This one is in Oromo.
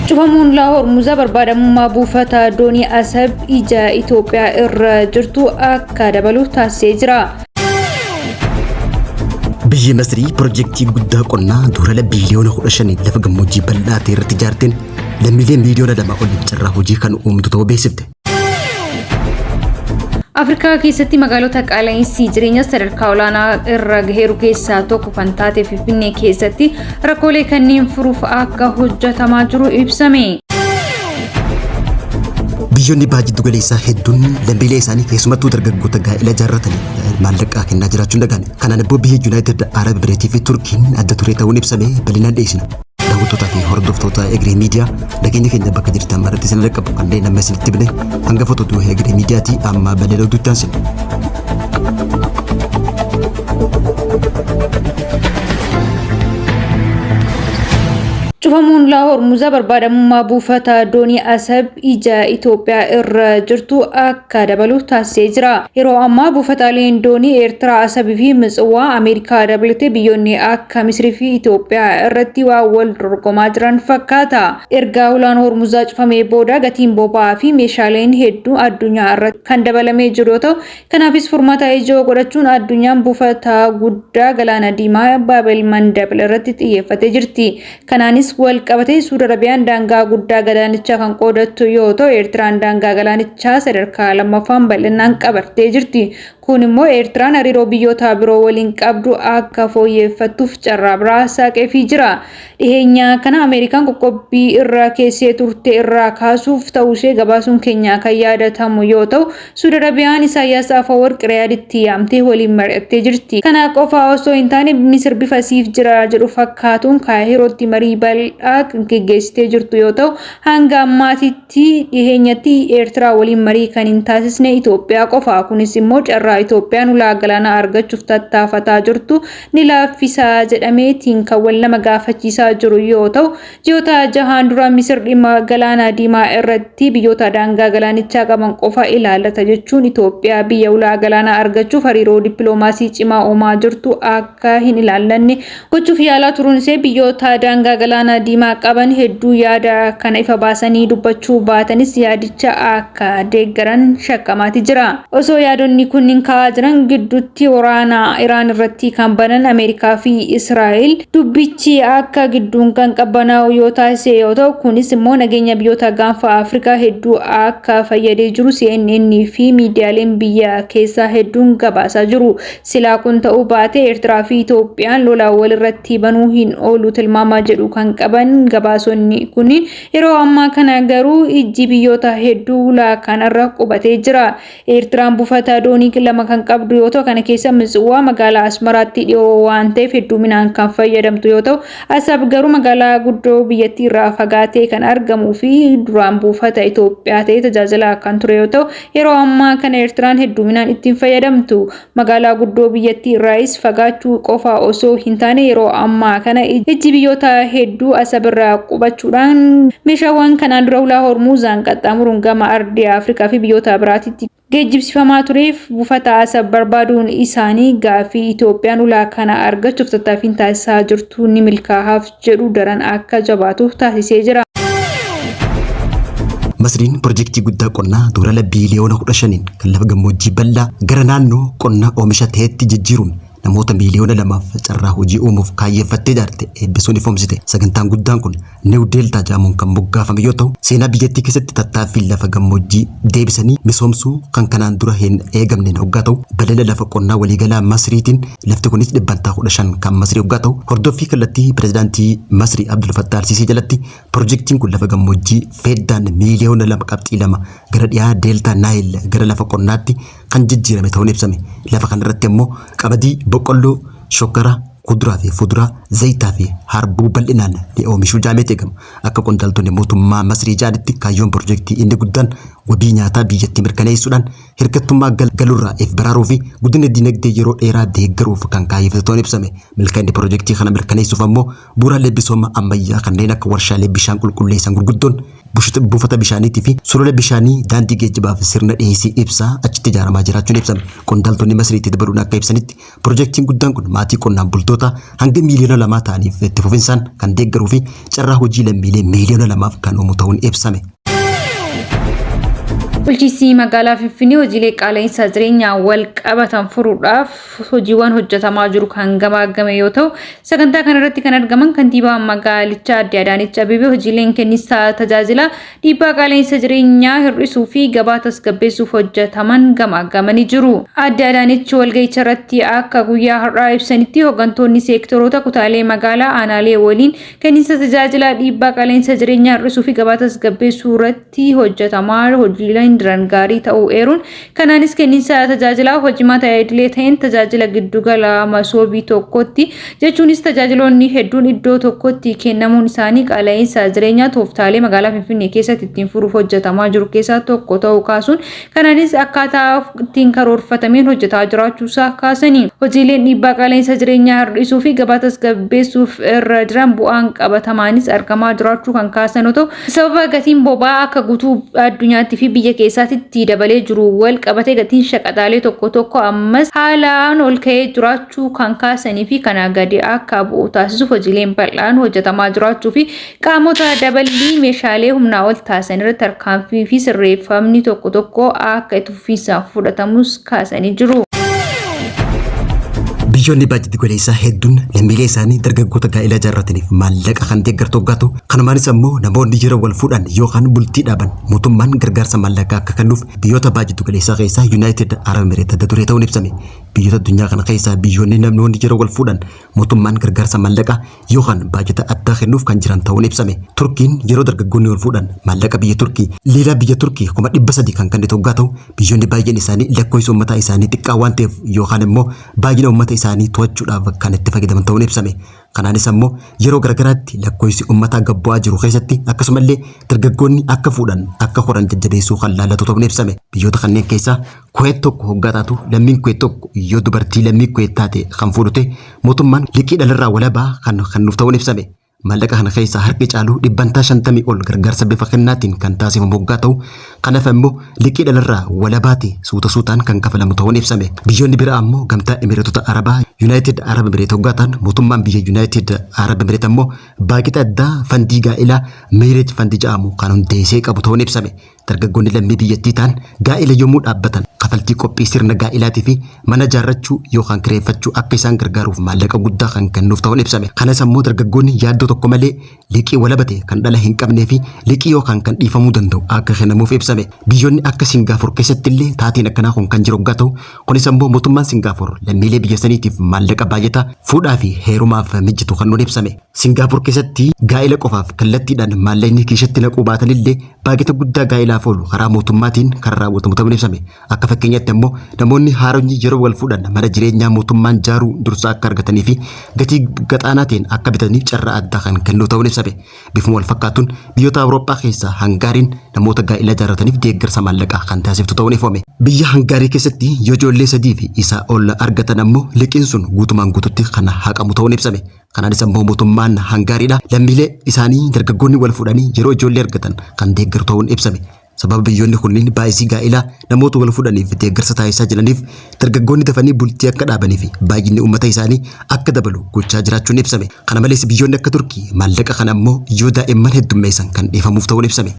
Cufamuun ulaa Hormuzaa barbaadamummaa buufata doonii Asab ija Itoophiyaa irra jirtu akka dabalu taasisee jira. Biyyi Masrii pirojektii guddaa qonnaa doolala biiliyoona 15 lafa gammoojjii bal'aa ta'e irratti ijaarteen lammiilee miiliyoona 2 oliif carraa hojii kan uumtu ta'uu beeksifte. Afrikaa keessatti magaalota qaala'insi jireenya sadarkaa olaanaa irra gaheeru keessaa tokko kan taate Finfinnee keessatti rakkoolee kanneen furuuf akka hojjetamaa jiru ibsame. Biyyoonni baha jiddu galeessaa hedduun lammiilee isaanii keessumattuu dargaggoota gaa'ela ijaarrataniif maallaqaa kennaa jiraachuun dhaga'ame. Kanaan immoo biyya Yuunaayitid Arab Emireetii fi Turkiin adda turee ta'uun ibsame bal'inaan dhiyeessina. Daawwattootaa fi hordoftoota Egeree Miidiyaa nageenya keenya bakka jirtan maratti isin dhaqqabu kanneen amma isinitti bine hangafoota oduu Egeree Miidiyaatii amma bal'ina oduutti aansina. Cufamuun ulaa Hormuzaa barbaadamummaa buufata doonii Asab ija Itoophiyaa irra jirtu akka dabalu taasisee jira. Yeroo ammaa buufataaleen doonii Eertiraa Asabii fi Mitsawaa Ameerikaa dabalatee biyyoonni akka Misrii fi Itoophiyaa irratti waan wal dorgomaa jiran fakkaata. Erga ulaan Hormuzaa cufamee booda gatiin boba'aa fi meeshaaleen hedduu addunyaa irratti kan dabalamee jiru yoo ta'u, Kanaafis furmaata ijoo godhachuun addunyaan buufata guddaa galaana diimaa Baabel Mandab irratti xiyyeeffatee jirti. Kanaanis wal qabatee Suud Arabiyaan daangaa guddaa galaanichaa kan qoodattu yoo ta'u, Eertiraan daangaa galaanichaa sadarkaa lammaffaan bal'inaan qabattee jirti. Kun immoo Eertiraan hariiroo biyyoota biroo waliin qabdu akka fooyyeffattuuf carraa biraa saaqeefii jira. Dhiheenya kana Ameerikaan qoqqobbii irra keessee turte irraa kaasuuf ta'uushee gabaasuun keenya kan yaadatamu yoo ta'u, Suud Arabiyaan Isaayyaas Afawarq Riyaaditti yaamtee waliin mari'attee jirti. Kana qofa osoo hin taane Misir bifa siif jira jedhu fakkaatuun Kaahirootti marii bal'aa kan geggeessitee jirtu yoo ta'u, hanga ammaatitti dhiheenyatti Eertiraa waliin marii kan hin taasisne Itoophiyaa qofa. Kunis immoo carraa Itoophiyaan ulaa galaanaa argachuuf tattaafataa jirtu ni laaffisa jedhameetiin kan wal nama gaafachiisaa jiru yoo ta'u, ji'oota jahaan dura Misir dhimma Galaana Diimaa irratti biyyoota daangaa galaanichaa qaban qofa ilaallata jechuun Itoophiyaa biyya ulaa galaanaa argachuuf hariiroo dippiloomaasii cimaa uumaa jirtu akka hin ilaallanne gochuuf yaalaa turuun ishee biyyoota daangaa Galaana Diimaa qaban hedduu yaada kana ifa baasanii dubbachuu baatanis yaadicha akka deeggaran shakkamaati jira. Osoo yaadonni kunniin ka'aa jiran gidduutti waraana Iraan irratti kan banan Ameerikaa fi Israa'el dubbichi akka gidduun kan qabbanaa'u yoo taasise yoo ta'u, kunis immoo nageenya biyyoota gaanfa Afrikaa hedduu akka fayyadee jiru CNN fi miidiyaaleen biyya keessaa hedduun gabaasaa jiru. Silaa kun ta'uu baate Eertiraa fi Itoophiyaan lola walirratti banuu hin oolu tilmaama jedhu kan qaban gabaasonni kunniin Yeroo ammaa kana garuu ijji biyyoota hedduu hulaa kanarra qubatee jira. Eertiraan buufata doonii lama kan qabdu yoo ta'u, kana keessa Mitsuwaa magaalaa Asmaraatti dhiyoo waan ta'eef hedduminaan kan fayyadamtu yoo ta'u, Asab garuu magaalaa guddoo biyyattii irraa fagaatee kan argamuu fi duraan buufata Itoophiyaa ta'ee tajaajilaa kan ture yoo ta'u, yeroo ammaa kana Eertiraan hedduminaan ittiin fayyadamtu. Magaalaa guddoo biyyattii irraayis fagaachuu qofa osoo hin taane yeroo ammaa kana ijji biyyoota hedduu Asab irra qubachuudhaan meeshaawwan kanaan dura hulaa Hormuuzaan qaxxaamuruun gama ardii Afrikaa fi biyyoota biraatitti geejjibsifamaa tureef buufata Asab barbaaduun isaanii gaaffii Itoophiyaan ulaa kana argachuuf tattaaffiin taasisaa jirtu ni milkaahaaf jedhu daran akka jabaatu taasisee jira. Masriin pirojektii guddaa qonnaa doolala biiliyoona 15n kan lafa gammoojjii bal'aa gara naannoo qonna oomisha ta'etti jijjiiruun namoota miiliyoona lamaaf carraa hojii uumuuf kaayyeeffattee ijaarte eebbisuun ifoomsite. Sagantaan guddaan kun New Delta jedhamuun kan moggaafame yoo ta'u, seenaa biyyattii keessatti tattaaffii lafa gammoojjii deebisanii misoomsuu kan kanaan dura hin eegamneen hoggaa ta'u, bal'ina lafa qonnaa waliigalaa Masriitiin lafti kunis dhibbantaa 15 kan Masrii hoggaa ta'u, hordoffii kallattii pirezidaantii Masrii Abdul Fattah Al-Siisii jalatti pirojektiin kun lafa gammoojjii feeddaan miiliyoona 2.2 gara dhiyaa Deeltaa Naayil gara lafa qonnaatti kan jijjiirame ta'uun ibsame. Lafa kanarratti ammoo qamadii, boqqolloo, shokkara, kuduraa fi fuduraa, zayitaa fi harbuu bal'inaan ni oomishuu jedhameeti eegama. Akka qondaaltonni mootummaa Masrii jedhanitti kaayyoon pirojektii inni guddaan wabii nyaataa biyyattii mirkaneessuudhaan hirkattummaa galurraa if baraaruu fi guddina dinagdee yeroo dheeraa deeggaruuf kan kaayyeffate ta'uun ibsame. Milkaa'inni pirojektii kana mirkaneessuuf ammoo bu'uuraalee misooma ammayyaa kanneen akka warshaalee bishaan qulqulleessan gurguddoon Buufata bishaaniitii fi sulula bishaanii, daandii geejjibaaf sirna dhiyeessii ibsaa achitti ijaaramaa jiraachuun ibsame. Qondaaltonni Masriitti dabaluun akka ibsanitti, pirojektiin guddaan kun maatii qonnaan bultoota hanga 2 miiliyoona ta'aniif itti fufinsaan kan deeggaruu fi carraa hojii lammiilee 2 miiliyoona 2f kan uumu ta'uun ibsame. Bulchiinsi magaalaa Finfinnee hojiilee qaala'insa jireenyaa wal qabatan furuudhaaf hojiiwwan hojjetamaa jiru kan gamaagame yoo ta'u, sagantaa kanarratti kan argaman kantiibaa magaalichaa Aadde Adaanech Abeebee hojiileen kenniinsa tajaajila dhiibbaa qaala'insa jireenyaa hir'isuu fi gabaa tasgabbeessuuf hojjetaman gamaagamanii jiru. Aadde Adaanech walga'icha irratti akka guyyaa har'aa ibsanitti, hooggantoonni seektoroota kutaalee magaalaa aanaalee waliin kenniinsa tajaajila dhiibbaa qaala'insa jireenyaa hir'isuu fi gabaa tasgabbeessuu irratti hojjetamaa hojiileen jiran gaarii ta'uu eeruun, kanaanis kenniinsa tajaajilaa hojimaata idilee ta'een tajaajila giddugala masoobii tokkotti jechuunis tajaajiloonni hedduun iddoo tokkotti kennamuun isaanii qaala'insa jireenyaa tooftaalee magaalaa Finfinnee keessatti ittiin furuuf hojjetamaa jiru keessaa tokko ta'uu kaasuun, kanaanis akkaataa ittiin karoorfatameen hojjetaa jiraachuusaa kaasanii, hojiileen dhiibbaa qaala'insa jireenyaa hir'isuu fi gabaa tasgabbeessuuf irra jiran bu'aan qabatamaanis argamaa jiraachuu kan kaasan yoo ta'u, sababa gatiin boba'aa akka guutuu addunyaatti fi biyya keessaatti dabalee jiru wal qabatee gatiin shaqaxaalee tokko tokko ammas haalaan ol ka'ee jiraachuu kan kaasanii fi kana gadi akka bu'u taasisuuf hojiileen bal'aan hojjetamaa jiraachuu fi qaamota daballii meeshaalee humnaa ol taasisan irratti tarkaanfii fi sirreeffamni tokko tokko akka itti fufiinsaan fudhatamus kaasanii jiru. Biyyoonni baajata goleessaa hedduun lammiilee isaanii dargaggoota gaa'ela ijaarrataniif maallaqa kan deeggartu hoggaatu, kanumaanis ammoo namoonni yeroo wal fuudhan yookaan bultii dhaaban mootummaan gargaarsa maallaqaa akka kennuuf biyyoota baajata goleessaa keessaa Yuunaayitid Arab Emireet adda duree ta'uun ibsame. Biyyoota addunyaa kana keessaa biyyoonni namoonni yeroo wal fuudhan mootummaan gargaarsa maallaqaa yookaan baajata addaa kennuuf kan jiran ta'uun ibsame. Turkiin yeroo dargaggoonni wal fuudhan maallaqa biyya Turkii liiraa biyya Turkii 300,000 kan kennitu hoggaa ta'u, biyyoonni baay'een isaanii lakkoofsa uummataa isaanii xiqqaa waan ta'eef yookaan immoo baay'ina uummata isaanii to'achuudhaaf kan itti fayyadaman ta'uun ibsame. Kanaanis ammoo yeroo garagaraatti lakkoofsi uummataa gad bu'aa jiru keessatti akkasumallee dargaggoonni akka fuudhan akka horan jajjabeessuu kan laallatu ta'uun ibsame. Biyyoota kanneen keessaa Kuweet tokko hoggaa taatu, lammiin Kuweet tokko yoo dubartii lammii Kuweet taate kan fuudhute mootummaan liqii dhalarraa walabaa kan kennuuf ta'uun ibsame. Maallaqa kana keessaa harki caalu 50% ol gargaarsa bifa kennaatiin kan taasifamu hoggaa ta'u, kanaaf immoo liqii dhalarraa walabaati suuta suutaan kan kafalamu ta'uun ibsame. Biyyoonni biraa ammoo Gamtaa Emireetota Arabaa, Yuunaayitid Arab Emireet hoggaa ta'an, mootummaan biyya Yuunaayitid Arab Emireet ammoo baajata addaa fandii gaa'ilaa Marriage Fund jedhamu kan hundeessee qabu ta'uun ibsame. Dargaggoonni lammii biyyattii ta'an gaa'ila yommuu dhaabbatan kafaltii qophii sirna gaa'ilaatii fi mana ijaarrachuu yookaan kireeffachuu akka isaan gargaaruuf maallaqa guddaa kan kennuuf ta'uun ibsame. Kanas ammoo dargaggoonni yaaddoo tokko malee liqii walabate kan dhala hin qabnee fi liqii yookaan kan dhiifamuu danda'u akka kennamuuf ibsame. Biyyoonni akka Singaapoor keessatti illee taateen akkanaa kun kan jiru hoggaa ta'u, kunis ammoo mootummaan Singaapoor lammiilee biyya saniitiif maallaqa baay'ataa fuudhaa fi heerumaaf mijatu kennuun ibsame. Singaapoor keessatti gaa'ila qofaaf kallattiidhaan maallaqni kiishatti naquu baatanillee baajata guddaa gaa'ilaaf oolu karaa mootummaatiin kan raawwatamu ta'uun ibsame. Akka fakkeenyaatti ammoo namoonni haaronni yeroo wal fuudhan mana jireenyaa mootummaan jaaruu dursa akka argatanii fi gatii gaxaanaa ta'een akka bitaniif carraa addaa kan kennu ta'uun ibsame. Bifuma wal fakkaatuun biyyoota Awurooppaa keessaa Hangaariin namoota gaa'ila ijaarrataniif deeggarsa maallaqaa kan taasiftu ta'uun ifoome. Biyya Hangaarii keessatti yoo ijoollee sadii fi isaa ol argatan ammoo liqiin sun guutumaan guututti kan haqamu ta'uun ibsame. Kanaanis ammoo mootummaan Hangaariidha lammiilee isaanii dargaggoonni wal fuudhanii yeroo ijoollee argatan kan deeggaru ta'uun ibsame. Sababa biyyoonni kunneen baay'isii gaa'ilaa namoota wal fuudhaniif deeggarsa taasisaa jiraniif dargaggoonni dafanii bultii akka dhaabanii fi baay'inni uummata isaanii akka dabalu gochaa jiraachuun ibsame. Kana malees biyyoonni akka Turkii maallaqa kana ammoo yoo daa'imman heddummeessan kan dhiifamuuf ta'uun ibsame.